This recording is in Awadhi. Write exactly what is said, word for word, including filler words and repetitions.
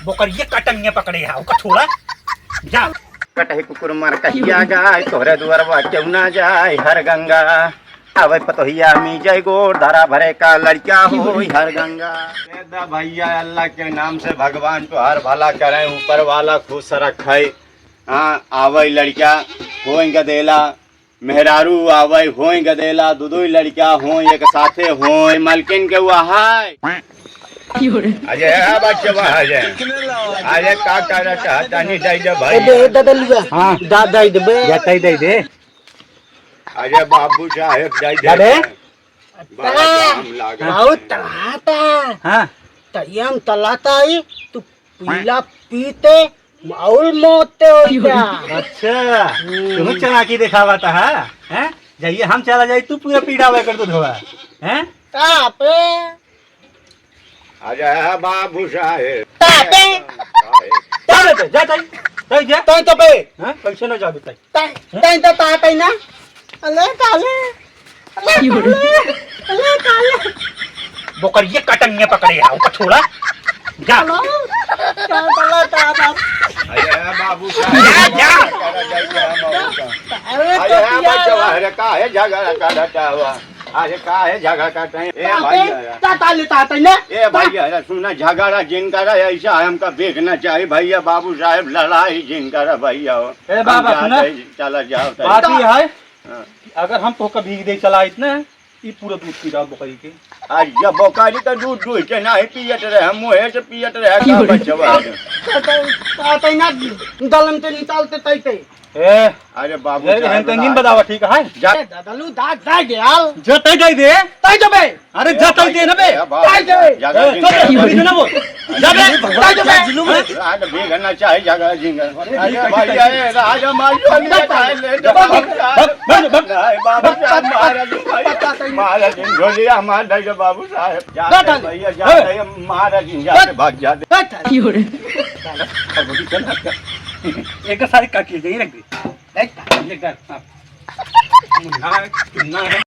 बोकर ये कटंगे पकड़े है, ओका छोड़ा। जा। कटही कुकुर मर कहिया गाय, तोहरे दुआरवा क्यों ना जाए हर गंगा। आवे पतोहिया मी जय गोर, धारा भरे का लड़का होई हर गंगा। दे दा भैया, अल्लाह के नाम से भगवान तोहार भला करे, ऊपर वाला खुश रखे। हाँ, आवे लड़का होई गदेला, मेहरारू आवे होई गदेला, दू दू लड़का होई एक साथे होई, मलकिन के हुआ है। अरे, आ बच्चा, आ जा। अरे, का कर रहा है? तनी दे दे भाई। ए, दे, दे, दे, लुआ। हाँ। दा, दे दे बे। या तई दे दे। अरे, बाबू साहेब, दे दे। दे दे। बड़ा दाम लागा बहुत है। तलाता। हाँ। तरियम तलाता ही, तू पीला पीते माहौल मौत ते हो गया। अच्छा, हम्म। तुम चालाकी दिखावा था, हाँ? हैं? जाइए, हम चला जाए, तू पूरा पीड़ा हुआ कर दो धोआ, हैं? का पे? अरे बाबू साहेब। का पे? का पे? जा, जा, जा, जा। तै तो पे। हैं? कैसे ना जाबे तै? तै, तै तो ता, तै ना। अले काले, अले काले, अले काले। बोकर ये कटंगे पकड़े है, ओका छोड़ा। जा। हेलो, क्या बोला था आप? अरे बाबू, जा, जा। अरे अरे तो हाँ, क्या बच्चा, हुआ? अरे काहे झगड़ा करता हुआ? अरे काहे झगड़ा करते हैं? ए ताते, भाई, अरे। ता, ताले, ताते ने। ए ता- भाई, अरे सुना, झगड़ा जिन करा, ऐसा हमका देखना चाहिए भैया, बाबू साहेब, लड़ाई जिन करा भैया हो। ए बाबा, हम जाते सुना। हैं, चला जाओ तो। बात ये है, हाँ। अगर हम तोहका भीख दे चला इतना, ई पूरा दूध पी रहा बकरी के। आज जब बकरी का दूध दूध के नाही पियत रहे, हम मुँहे से पियत रहे, का बचवा है? तो, तो, तो, तो ना दलम ते निकालते तई ते। ए, अरे बाबू, ए, जा हम तंगीन बता। बतावा, ठीक है? जा। ए, ददलू, दा, दा, दे, हाल। जा, तई दे दे। तई दे बे। अरे, जा, तई दे ना बे। ए, बाबू, तई दे। जा, जा, ए, जा, जा, जा, जा, जा, ना बोल। जा बे, तई दे बे। आज भी करना चाहिए, झगड़ा झिंगड़। अरे, अरे, भाई, अरे, राजा मार जो ले, बस, ले, बस, बस, बस। नहीं, बाबू साहब, महाराज, भाई, महाराज, झोलिया मार दे, बाबू साहब। जाते बैठा ले। भैया, जाते हैं, महाराज जी, जाते, बैठ। भाग जाते। बैठ। की हो रे? एक सारी काट लीजिए, ये रख दे। बैठ। ये कर, हाँ। मुन्ना है, चुन्ना है।